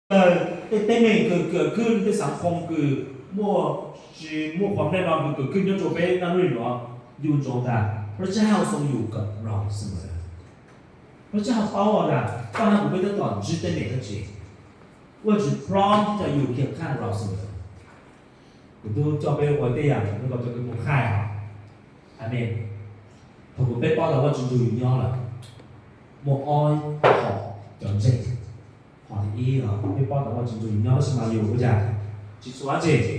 Tej teeb meem kws kawm khwb, tej xav khoo kws muaj, tsis muaj qhov nej no kws kawm khwb nyob rua peb naj nub nuav, yus ntsoov tas Peb Cauj txhoov yug kawm rau xwb. Peb Cauj paub tas koj hab kuv peb tab tom ntsib teeb meem dlaab tsi, Vajtswv prom tib co yug kiag khaj rau xwb. Kuv tub coj peb ua tej yaam nub ko coj peb mus khaj os. Amees. Thaum kuv peb paub tas Vajtswv nrug yus nyob lawm, muaj ob hom cov ntseeg. Hom thib ib los peb paub tas Vajtswv nrug yus nyob tab sis mas yus ua cas tsis txhua dab tsi,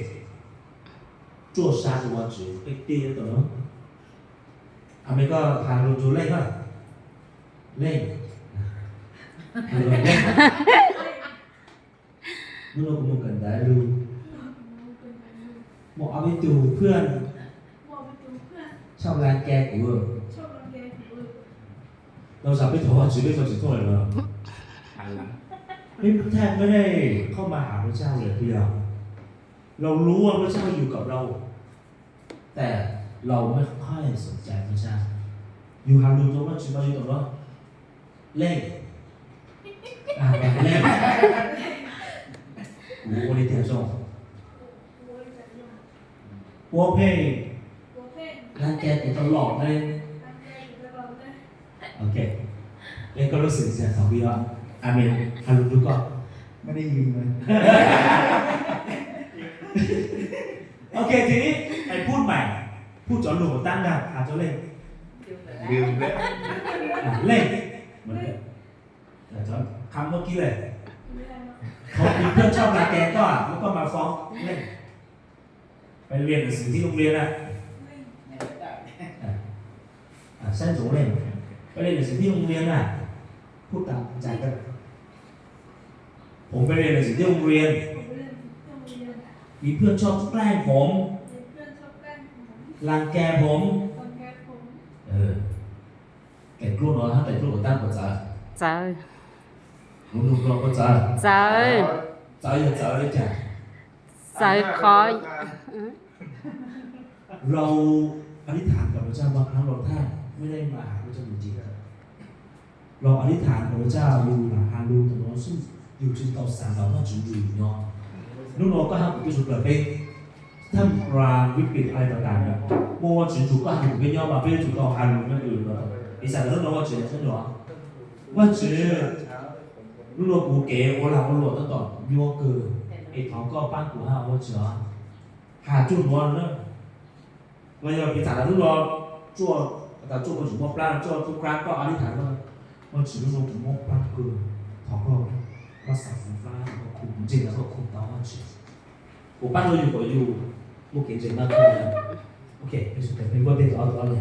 tsuaj sa rua Vajtswv peb tiag tau na. Amees. Koj has lug nrug Leej na. Leej. Nub nua kuv mus kawm ntawv lug, muaj ob peb tug phwj choj las ka kuv. Tau zam peb thov Vajtswv peb tsis thooj lawm. Peb thaj mab le qhov mas has Peb Cauj lawm tiag. Laus lub Peb Cauj yug kawm rau, tes laus mab qhov xom cai Peb Cauj. Yug has lug rau Vajtswv mas yug tau Leej. Leej. Kuv ua li tiag zoo. Puab pheej las ka kuv tau lom ne. Ok. Leej koj lub xwm txia thaum pib os. Amees. Has lug rau koj. Mab ne yug. Ok, thib ib, phum maim, phum cov lug ua taab nrag has rau Leej. Leej. Qha muab kib le. Qhov kuv phwj choj las ka koj, muab koj mas foob Leej. Peb liam nam xwm thib loo liam na. Saib ntsoov Leej. Peb liam nam xwm thib loo liam na. Phum tas ntsa kawg. Phoob peb liam nam xwm thib loo liam. Kuv phwj choj las ka phoob, las ka phoob. Tes dluab no hab tes dluab ua taab puas txawv? Txawv. Ua nug rua puas txawv? Txawv. Txawv yog txawv le caag? Txawv qhov laus a nib thaam kom Peb Cauj mas has lug thaj, mab le mas has Peb Cauj mus ci. Laus a nib thaam kom Peb Cauj yug lam has lug tau nuav xwb, yug tsi tau xaav tas Vajtswv nrug yus nyob. Nub nua koj hab kuv peb tsuas plawg peb, tham kra vib pim ai tas tas, muaj Vajtswv nrug koj hab kuv peb nyob mas peb yuav tsum tau has lug nyob dlua. Piv xam tas nub nua Vajtswv, Vajtswv, nub nua kuv kev ua lag ua luam tab tom nyuaj kawg, es thov koj paab kuv hab Vajtswv os. Has tsuj nuav na. Los yog piv xam tas nub nua tsuaj, tas tsuaj kuv tsis muaj plab, tsuaj tub krab koj a nib thaam, Vajtswv nub nua kuv muaj plab kawg, thov koj, koj xaav kuv plab, koj khu kuv ntseeg, koj khu tau Vajtswv. Kuv paab rua yug kom yug muaj kev ntseeg maj kawg. Ok, peb kuaj tej tod tod le.